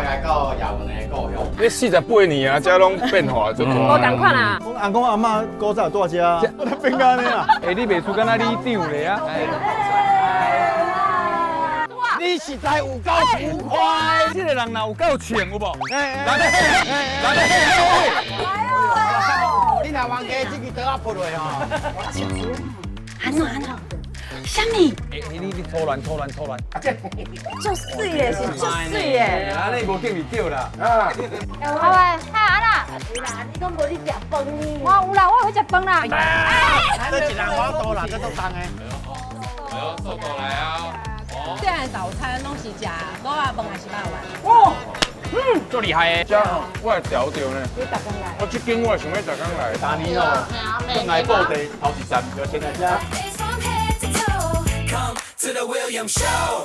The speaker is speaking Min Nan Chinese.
快來到亞文的故鄉。你48年啊，這攏變化足大。無仝款啊！講阿公阿嬤古早住遮，我都變按呢啊！欸，你袂輸敢若里長咧啊！你實在有夠浮誇。這个人若有夠穿有無？來來來來！你若冤家這支刀仔撥落吼。按怎按怎？啥物？欸，你粗亂粗亂粗亂。足媠的，是足媠的。按呢無見面對啦。啊！阿喂，嗨阿啦！有啦，你講無你食飯？我有啦，我有去食飯啦。這一人我多啦，這足重的。哎呦，速度來啊！現在早餐攏是食滷肉飯還是肉丸？哇，足厲害的。這吼，我會調著呢。你逐工來？我這間我會想欲逐工來。大年哦，轉來布袋頭一站就先來遮。 Come to the William Show.